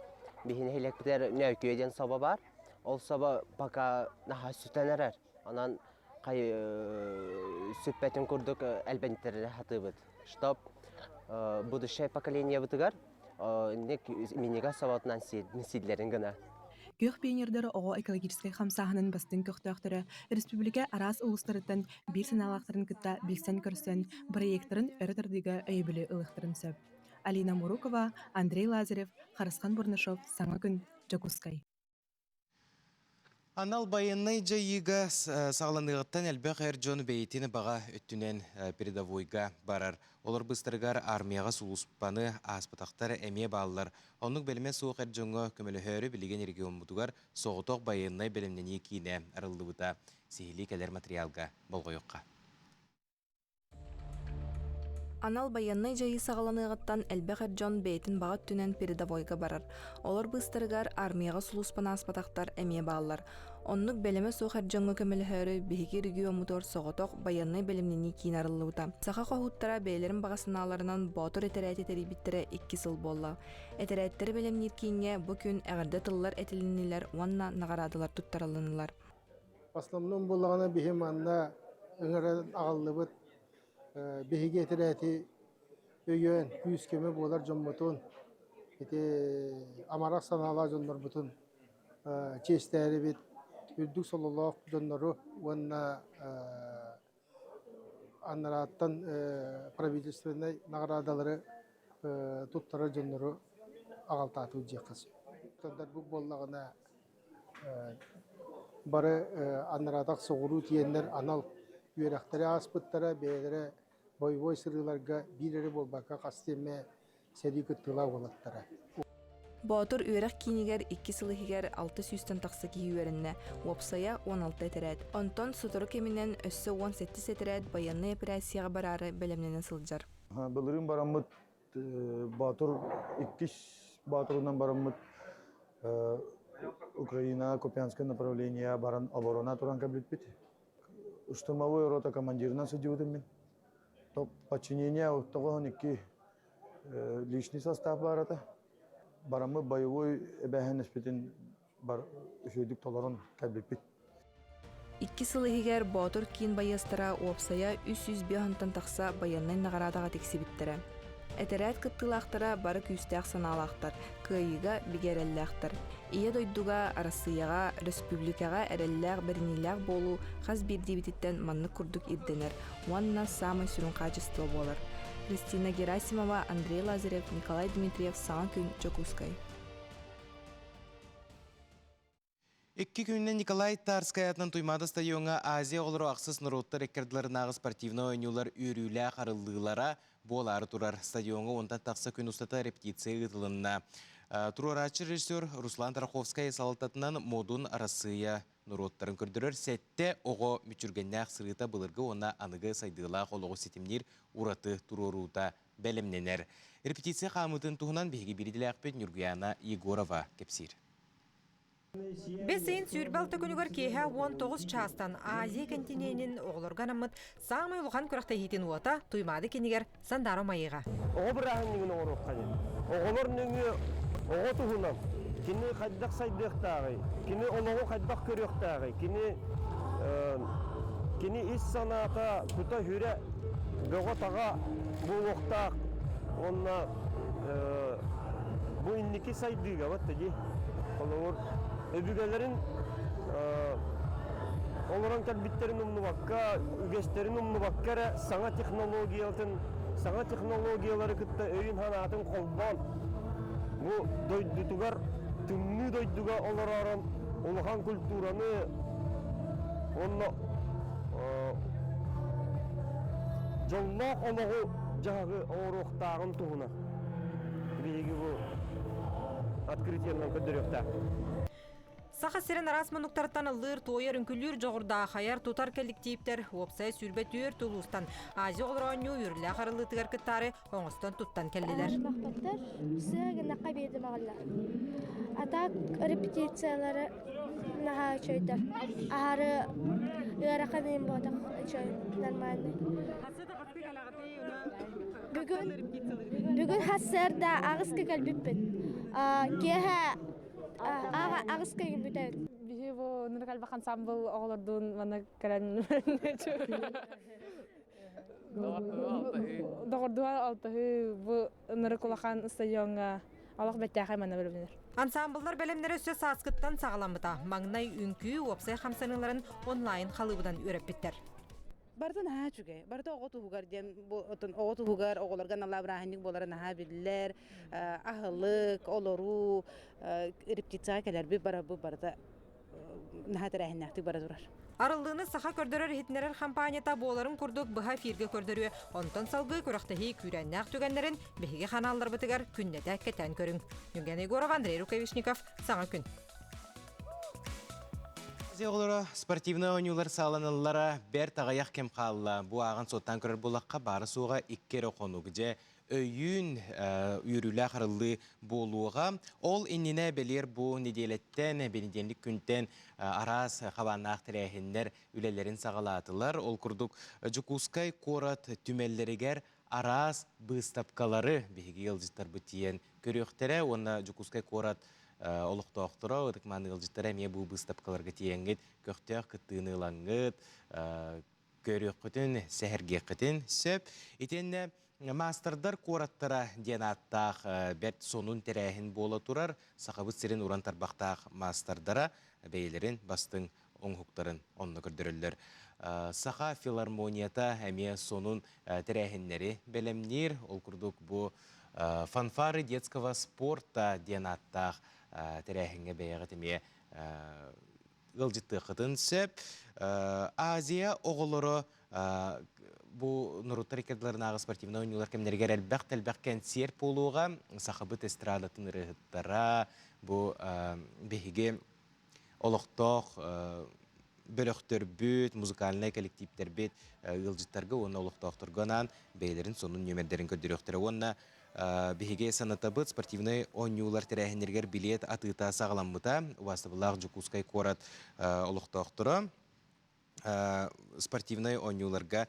биһи нэһилиэкпитигэр Нөөкүө диэн собо баар. Ол собо пока наһаа сүтэн эрэр. Онон хай сүппэтин курдук элбэнтэрэ сатыыбыт. Чтоб будущее поколениебытыгар инник минньигэс соботунан сииллэрин гына. Күөх пионердары оҕо экологическай хамсааһынын бастыҥ көхтөөхтөрө республика араас улуустарыттан биир санаалаахтарын кытта билсэн-көрсөн, бырайыактарын өрө тардыыга өйөбүлү ылыахтарын сөп. Алина Мурукова, Андрей Лазарев, Харысхан Бурнашов, Саҥа күн, Дьокуускай. Анал байыаннай дьайыыга саҕаланыаҕыттан элбэх эр дьон бэйэтин баҕа өттүнэн передовойга барар. Олор быстарыгар армияҕа сулууспаны ааспатахтар эмиэ бааллар. Оннук бэлэмэ суох эр дьоҥҥо көмөлөһөөрү билигин региоммутугар соҕотох байыаннай бэлэмнэнии киинэ арыллыбыта. Сиһилии кэлэр материалга болҕойуохха. Анал байыаннай дьайыы саҕаланыаҕыттан элбэх эр дьон бэйэтин баҕа өттүнэн передовойга барар. Олор быыстарыгар армияҕа сулууспаны ааспатахтар эмиэ бааллар. Оннук бэлэмэ суох эр дьоҥҥо көмөлөһөөрү биһиги региоммутугар соҕотох байыаннай бэлэмнэнии киинэ арыллыбыта. Саха хоһууттара бэйэлэрин баҕа санааларынан Боотур этэрээти тэрийбиттэрэ икки сыл буолла. Этэрээттэри бэлэмниир кииҥҥэ бу күн эҕэрдэ тыллар этилиннилэр уонна наҕараадалар туттарылыннылар. В основном буоллаҕына биһи манна ыҥыран аҕаллыбыт биһиги этэрээти өйөөн күүс-көмө буолар дьоммутун ити амарах санаалаах дьоннорбутун чиэстээрибит үрдүк сололоох дьоннору уонна анарааттан правительственнай наҕараадалары туттарар дьоннору аҕалтаатыбыт диэххэ сөп. Бу буоллаҕына бары анараатах соҕуруу тиийэннэр анал үөрэхтэри ааспыттара, бэйэлэрэ бойобуой сырыыларга биир эрэ буолбакка хас эмэ сэрии кыттыылаах уолаттара. Боотур үөрэх киинигэр икки сыл иһигэр алта сүүстэн тахса киһи үөрэннэ, уопсайа 16 этэрээт. Онтон сотору кэминэн өссө 17 этэрээт байыаннай эпэрээссийэҕэ бараары бэлэмнэнэ сылдьар. Былырыын бараммыт Боотур иккис Боотурунан бараммыт. Украина Купянское направление баран оборона туран кэлбиппит. Штурмовой рота командирынан сылдьыбытым мин. Топ подчинение 92 личный состав баар этэ. Бараммыт боевой эбээһинэспитин бар үчүгэйдик толорон кэлбиппит. Икки сыл иһигэр Боотур киин байыастара уопсайа 305 тахса байыаннай наҕараадаҕа тиксибиттэрэ. Этэрээт кыттыылаахтара бары күүстээх санаалаахтар, кыайыыга бигэ эрэллээхтэр. Ийэ дойдуга, Арассыыйаҕа, өрөспүүбүлүкэҕэ эрэллээх, бэриниилээх буолуу хас биирдиибититтэн маннык курдук ирдэнэр уонна саамай сүрүн хаачыстыба буолар. Христина Герасимова, Андрей Лазарев, Николай Дмитриев Саҥа күн, Дьокуускай. Икки күнүнэн Николай Тарскай аатынан Туймаада стадиоҥҥа Азия оҕолоро ахсыс норуоттар иккардыларынааҕы спортивнай оонньуулар үөрүүлээх арыллыылара буолаары турар. Стадиоҥҥа уонтан тахса күн устата репетиция ыытылынна. Туруорааччы режиссер Руслан Тараховскай салалтатынан Модун Арассыыйа норуоттарын көрдөрөр сэттэ оҕо мүччүргэннээх сырыыта былыргы уонна аныгы сайдыылаах олоҕу ситимниир ураты туруоруута бэлэмнэнэр. Репетиция хаамыытын туһунан биһиги биирдилээхпит Ньургуяна Егорова кэпсиир. Бэс ыйын 26 күнүгэр киэһэ 19 чаастан Азия кэнтиниэнин оҕолорго анаммыт саамай улахан күрэхтэһиитин уота Туймаада кинигэр Сандаара Умайыга. Оҕо бырааһынньыгын оҥоруохха диэн. Оҕолор нөҥүө оҕо туһунан кини хайдах сайдыахтааҕый, кини олоҕу хайдах көрүөхтээҕий, кини кини ис санаата кута-сүрэ бөҕө-таҕа буолуохтаах уонна бу инники сайдыыга вот дии холобур өбүгэлэрин олорон кэлбиттэрин умнубакка үгэстэрин умнубакка эрэ саҥа технологиятын саҥа технологиялары кытта өйүн-санаатын холбоон бу дойдутугар тымныы дойдуга олоророн улахан культураны уонна дьоллоох олоҕу дьаһаҕы оҥоруохтааҕын туһунан биһиги бу открытиенан көрдөрүөхтээхпит. Саха сирин араас муннуктарыттан ыллыыр, туойар, үҥкүүлүүр дьоҕурдаах айар тутар кэлликтииптэр уопсайа 24 улуустан Азия оҕолоро оонньуу үөрүүлээх арыллыытыгар кыттаары оҥостон туттан кэллилэр. Махтаттар сыа гынахха биэрдим аҕаллар. А так репетициялары наһаа үчүгэйдэр. Аһары ыарахан иһин буотах үчүгэй нормальный. Бүгүн бүгүн хассыарда аҕыска кэлбиппит. Киэһэ аҕыска бүтэбит. Биһи бу нырык элбэх ансамбл оҕолордуун манна кэлэн Доҕордуһа алтыһыы бу ынырык улахан стадиоҥҥа олох бэртээхэй манна бэлэмнэнэр. Ансамбллар бэлэмнэрэ өссө сааскыттан саҕаламмыта. Маҥнай үҥкүү уопсай хамсаныыларын онлайн халыыбынан үөрэппиттэр. Барыта наһаа үчүгэй. Барыта оҕо туһугар диэн бу отон оҕо туһугар оҕолорго аналлаах бырааһынньык буолара наһаа биллэр. Аһылык, олоруу, репетицияҕа кэлэрбит барарбыт барыта наһаа тэрээһиннээхтик бара турар. Арыллыыны саха көрдөрөр-иһитиннэрэр хампаанньата буоларын курдук быһа эфиргэ көрдөрүө, онтон салгыы күрэхтэһии күүрээннээх түгэннэрин биһиги ханаалларбытыгар күннэтэ кэтээн көрүҥ. Ньургуяна Егорова, Андрей Рукавишников, Саҥа күн. Азия оҕолоро спортивнай оонньуулар сааланаллара бэрт аҕыйах кэм хаалла. Бу ааҕан суоттаан көрөр буоллахха, баара-суоҕа икки эрэ хонук. Дьэ, өйүүн үөрүүлээх арыллыы буолуоҕа. Ол иннинэ бэлиэр бу нэдиэлэттэн, бэнидиэнньик күнтэн араас хабааннаах тэрээһиннэр үлэлэрин саҕалаатылар. Ол курдук Дьокуускай куорат түмэллэригэр араас быыстапкалары биһиги ыалдьыттарбыт тиийэн көрүөхтэрэ уонна Дьокуускай куорат олохтоохторо, ытык-мааны ыалдьыттара эмиэ бу быыстапкаларга тиийэҥҥит көхтөөх кыттыыны ылаҥҥыт, көрүөххүтүн, сэһэргиэххитин сөп. Итиэннэ маастардар куораттара диэн ааттаах бэрт сонун тэрээһин буола турар. Сахабыт сирин уран тарбахтаах маастардара бэйэлэрин бастыҥ оҥоһуктарын онно көрдөрөллөр. Саха филармонията эмиэ сонун тэрээһиннэри бэлэмниир. Ол курдук бу фанфары детского спорта диэн ааттаах тэрээһиҥҥэ бэйэҕит эмиэ ыалдьыттыаххытын сөп. Азия оҕолоро бу норуоттар иккардыларынааҕы спортивнай оонньуулар кэмнэригэр элбэх да элбэх кэнсиэр буолуоҕа. Сахабыт эстрадатын ырыаһыттара бу биһиги олохтоох бөлөхтөрбүт, музыкальнай коллективтэрбит ыалдьыттарга уонна олохтоохторго анаан бэйэлэрин сонун нүөмэрдэрин көрдөрүөхтэрэ уонна. Биһиги санатабыт спортивнай оонньуулар тэрээһиннэригэр билиэт атыыта саҕаламмыта. Убаастабыллаах Дьокуускай куорат олохтоохторо спортивнай оонньууларга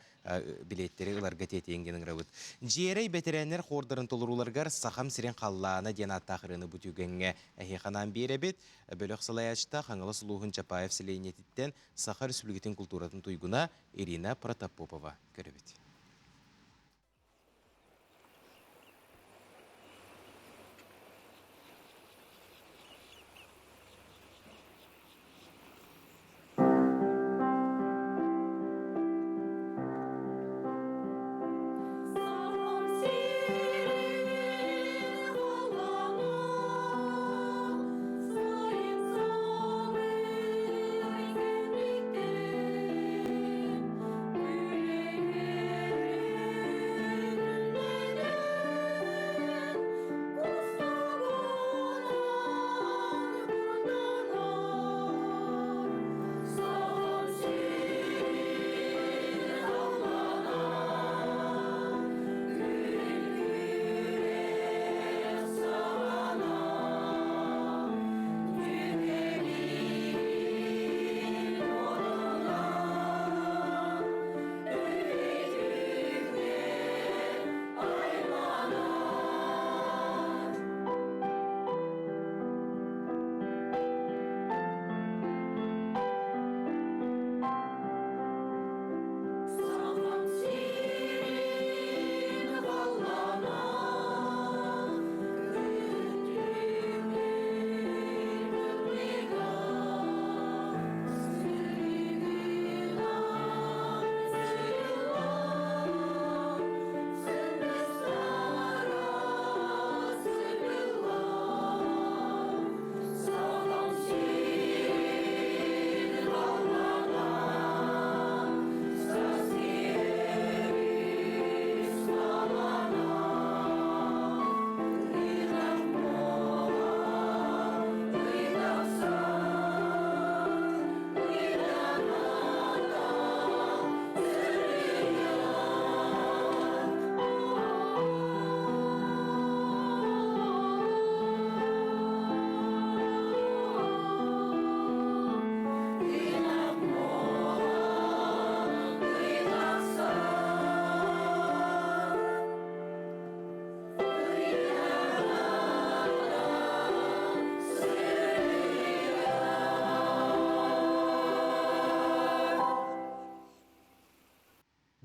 билиэттэри ыларга тиэтийэн диэн ыҥырабыт. Дьиэрэй бэтэрээннэр хордарын толорууларыгар Сахам сирин халлаана диэн ааттаах ырыаны бу түгэҥҥэ эһиэхэ анаан биэрэбит. Бөлөх салайааччыта Хаҥалас улууһун Чапаев сэлиэнньэтиттэн Саха Республикатын култууратын туйгуна Ирина Протопопова көрөбүт.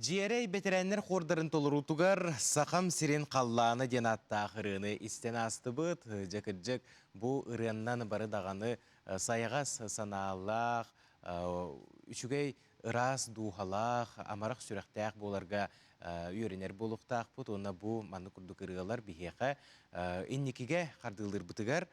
Дьиэрэй бэтэрээннэр хуордарын толоруутугар «Сахам сирин халлаана» диэн ааттаах ырыаны истэн аастыбыт. Дьэ кырдьык, бу ырыаннан бары даҕаны сайаҕас санаалаах, үчүгэй ыраас дууһалаах, амарах сүрэхтээх буоларга үөрэнэр буолуохтаахпыт уонна бу маннык курдук ырыалар биһиэхэ инникигэ хардыылыырбытыгар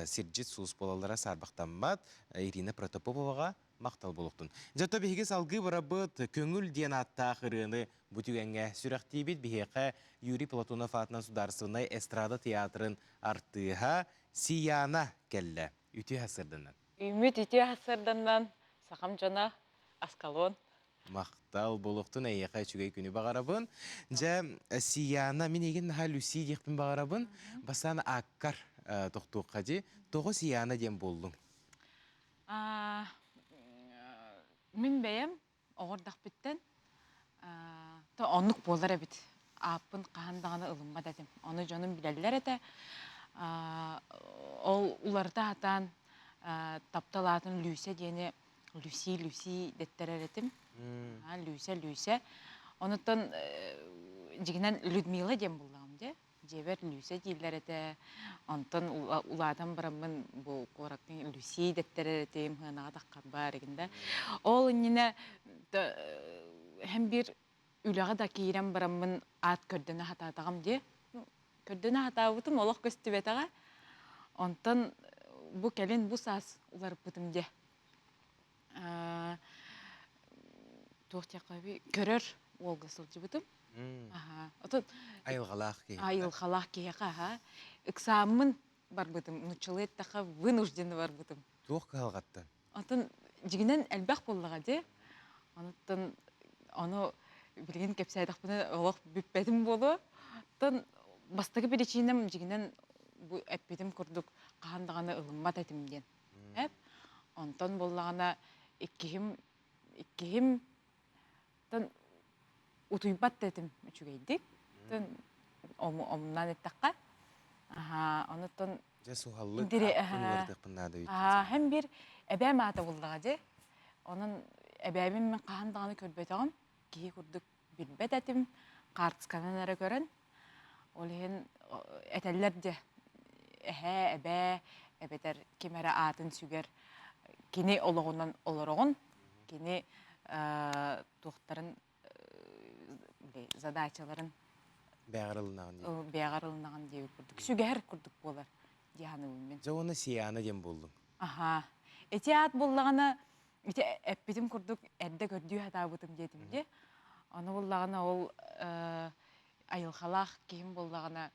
сирдьит сулус буолаллара саарбахтаммат. Ирина Протопоповаҕа махтал буолуохтун. Дьэ, биһиги салгыы барабыт «Көҥүл» диэн ааттаах ырыаны бу түгэҥҥэ сүрэхтиибит. Биһиэхэ Юрий Платонов аатынан Судаарыстыбаннай эстрада театрын артыыһа Сияна кэллэ. Үтүө сарсыарданан. Үмүт үтүө сарсыарданан сахам дьоно Аскалон. Махтал буолуохтун эйиэхэ үчүгэй күнү баҕарабын. Дьэ, Сияна, мин эйигин наһаа Люси диэхпин баҕарабын. Бастаан ааккар тохтуохха дии. Тоҕо Сияна диэн буоллуҥ? Мин бэйэм оҕордохпүттэн то оннук буолар эбит. Ааппын хаһан даҕаны ылыммат этим. Ону дьонум билэллэр этэ. Ол уларыта сатаан таптал аатын Лүүсэ диэни Люси Люси дэттэрэр этим. Лүүсэ Лүүсэ. Онуттан дьигинэн Людмила диэн буллаҕым дьэ. Дьиэбэр Лүүсэ дииллэр этэ. Онтон улаатан бараммын бу куораттан Люси дэттэрэр этим, сыанаҕа таххарбар игин да. Ол иннинэ һэм биир үлэҕэ да киирэн бараммын аат көрдөнө сатаатаҕым дии. Көрдөнө сатаабытым олох көстүбэтэҕэ. Онтон бу кэлин бу саас уларыппытым дии. Туох диэххэ көрөр уолга сылдьыбытым. Отон Айылҕалаах киһи. Айылҕалаах киһиэхэ аха. Ыксааммын барбытым. Нуччалыы эттэххэ вынужденно барбытым. Туох кыһалҕаттан? Онтон дьигинэн элбэх буоллаҕа дии. Онуттан ону билигин кэпсээтэхпинэ олох бүппэтим буолуо. Оттон Бастакы причинам дьигинэн бу эппитим курдук хаһан даҕаны ылыммат этим диэн. Эп. Онтон буоллаҕына иккиһим иккиһим тон утуйбат да этим үчүгэйдик. Тон омунан эттэххэ. Аха, онуттан Дьэ суһаллык уларытыахпын наада эбит. Һэм бир эбээм аата буллаҕа дьэ. Онон эбээбин мин хаһан даҕаны көрбөтөҕүм. Киһи курдук билбэт этим. Хаартысканан эрэ көрөн. Ол иһин этэллэр дьэ эһээ, эбээ, эбэтэр ким эрэ аатын сүгэр кини олоҕунан олороҕун, кини туохтарын задачаларын бэҕэр ылынаҕын диye. Бэҕэр ылынаҕын диэбит курдук. Сүгэһэр курдук буолар дии саныыбын мин. Дьэ уонна Сияна диэн буоллуҥ. Аха. Ити аат буоллаҕына ити эппитим курдук эрдэ көрдүү сатаабытым диэтим дии. Ону буллаҕына ол айылҕалаах киһим буоллаҕына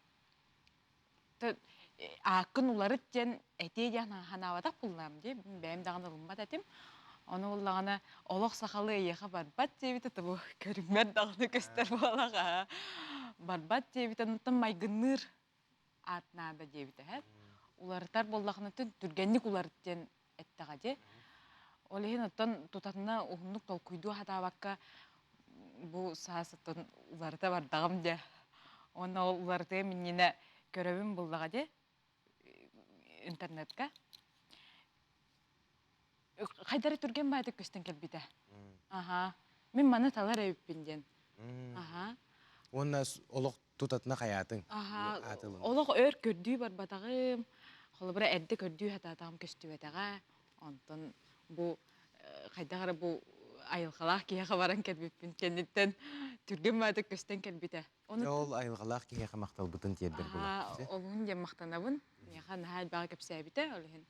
ааккын уларыт диэн этиэ диэн санаабатах буллаам дии. Бэйэм даҕаны ылыммат этим. Ону буллаҕына олох сахалыы эйиэхэ барбат диэбитэ тобу көрүҥмэр даҕаны көстөр буолаҕа. Барбат диэбитэ онтон майгынныыр аат наада диэбитэ һэ. Уларытар буоллахына түргэнник уларыт диэн эттэҕэ дии. Ол иһин оттон тутатына уһуннук толкуйдуу сатаабакка бу саас оттон уларыта бардаҕым дьэ. Уонна ол уларытыам иннинэ көрөбүн буллаҕа дии интернетка. Хайдары түргэн баайдык көстөн кэлбитэ. Аха. Мин маны талар эбиппин диэн. Аха. Уонна олох тутатына хайаатыҥ? Аха, олох өр көрдүү барбатаҕым. Холобура, эрдэ көрдүү сатаатаҕым көстүбэтэҕэ. Онтон бу хайдах эрэ бу айылҕалаах киһиэхэ баран кэлбиппин кэнниттэн түргэн баҕайытык көстөн кэлбитэ. Оны ол айылҕалаах киһиэхэ махталбытын тиэрдэр буолар. Олуһун диэн махтанабын. Миэхэ наһаа элбэҕи кэпсээбитэ. Ол иһин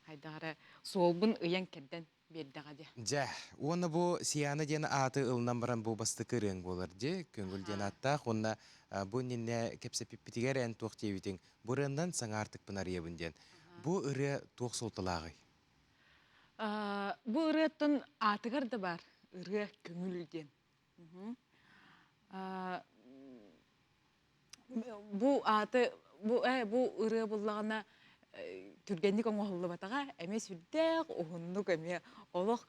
хайдах эрэ суолбун ыйан кэрдэн биэрдэҕэ дии. Дьэ, уонна бу Сияна диэн ааты ылынан баран бу бастакы ырыаҥ буолар дии, Көҥүл диэн ааттаах уонна бу иннинэ кэпсэппиппитигэр эн туох диэбитиҥ, бу ырыаннан саҥа аартыкпын арыйабын диэн. Бу ырыа туох суолталааҕый? Бу ырыаттан аатыгар да баар ырыа көҥүл диэн. Бу ааты бу ээ бу ырыа буллаҕына түргэнник оҥоһуллубатаҕа эмиэ сүрдээх уһуннук эмиэ олох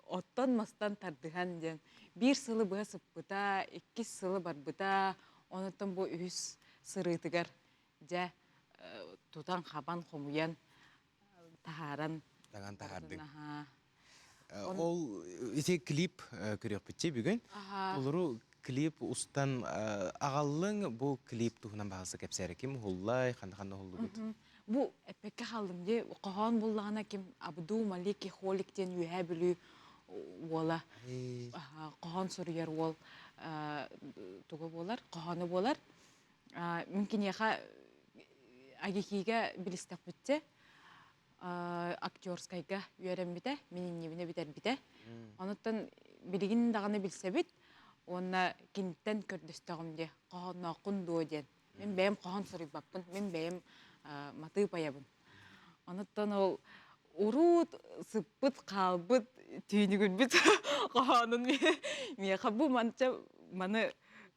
оттон-мастан тардыһан диэн биир сылы быһа сыппыта, иккис сылы барбыта, онуттан бу үһүс сырыытыгар дьэ тутан-хабан хомуйан таһааран таҥан таһаардыҥ. Ол ити клип көрүөхпүтчэ бүгүн. Толору клип устан аҕаллыҥ бу клип туһунан баһылса кэпсээрэ ким уһуллай, ханна-ханна уһуллубут? Бу эппэккэ хааллым дии. Хоһоон буллаҕына ким Абду Малики Холик диэн Үөһээ Бүлүү уола хоһоон суруйар уол туга буолар, хоһооно буолар. Мин киниэхэ АГИКИга билистэхпитчэ актерскайга үөрэммитэ, мин иннибинэ бүтэрбитэ. Онуттан билигин даҕаны билсэбит уонна киниттэн көрдөстөҕүм диэ, хоһооннооххун дуо диэн. Мин бэйэм хоһоон суруйбаппын, мин бэйэм матыып айабын. Онуттан ол уруут сыппыт хаалбыт түүнүгүрбүт хоһоонун миэхэ бу манча маны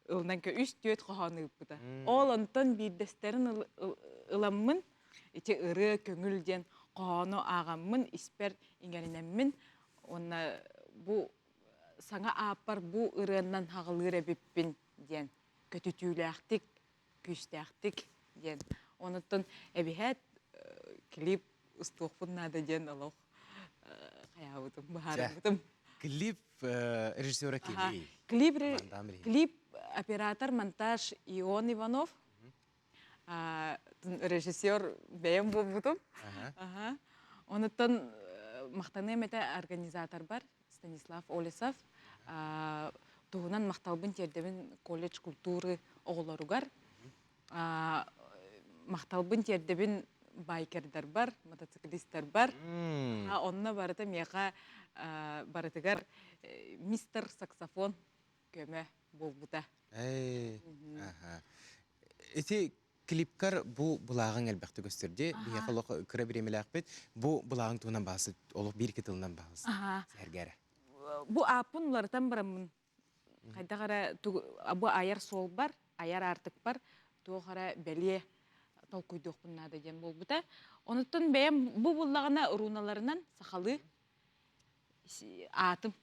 ылынан үс-түөрт хоһоон ыыппыта. Ол онтон биирдэстэрин ыламмын ити ырыа көҥүл диэн хоһоону ааҕаммын испэр иҥэринэммин уонна бу саҥа ааппар бу ырыаннан хаҕылыыр эбиппин диэн көтүтүүлээхтик күүстээхтик диэн онуттан эбиһээт клип устуохпун наада диэн олох хайаабытым быһаарбытым клип режиссера кимий клип клип оператор монтаж Ион Иванов режиссер бэйэм буолбутум. Онуттан махтаныам этэ организаторбар Станислав Олесов. Туһунан махталбын тиэрдэбин колледж культуры оҕолоругар. Махталбын тиэрдэбин байкердарбар, мотоциклистарбар. Онно барыта миэхэ барытыгар мистер саксофон көмө буолбута. Ити клипкар бу былааҕыҥ элбэхтик көстөр дии. Биһиэхэ олох кыра бириэмэлээхпит. Бу былааҕыҥ туһунан баҕасы олох биир тылынан баҕасы сэһэргээрэ. Бу ааппын уларытан бараммын хайдах эрэ бу айар суолбар, айар аартыкпар. Туох эрэ бэлиэ толкуйдуохпун наада диэн буолбута. Онуттан бэйэм бу буллаҕына руналарынан сахалыы аатым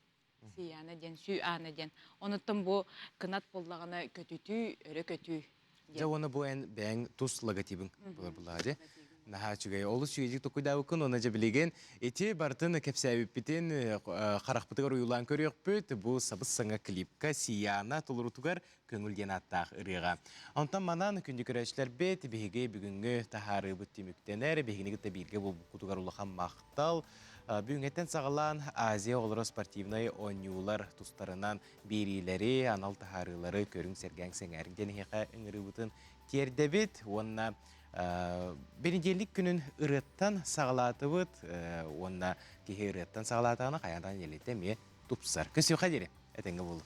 Сияна диэн, Сүү Аана диэн. Онуттан бу кынат буоллаҕына көтүтүү, өрө көтүү Дьэ уонна бу эн бэйэҥ тус логотибыҥ буолар буллаҕа дии. Наһаа үчүгэй. Олус үчүгэйдик токуйдаабыккын уонна дьэ билигин ити барытын кэпсээбиппитин харахпытыгар уйулаан көрүөхпүт. Бу сабыс-саҥа клипка Сияна толорутугар көҥүл диэн ааттаах ырыаҕа. Онтон манан күндү көрөөччүлэрбит биһиги бүгүҥҥү таһаарыыбыт түмүктэнэр. Биһигини кытта бииргэ буолбуккутугар улахан махтал. Бүгүҥҥэттэн саҕалаан Азия оҕолоро спортивнай оонньуулар тустарынан биэриилэри, анал таһаарыылары көрүҥ, сэргээҥ, сэҥээриҥ диэн эһиэхэ ыҥырыыбытын тиэрдэбит уонна бэнидиэллик күнүн ырыаттан саҕалаатыбыт уонна киһи ырыаттан саҕалаатаҕына хайаан даҕаны нэлиэтэ эмиэ тупсар. Көсүөхэ диэри этэҥҥэ буолуҥ.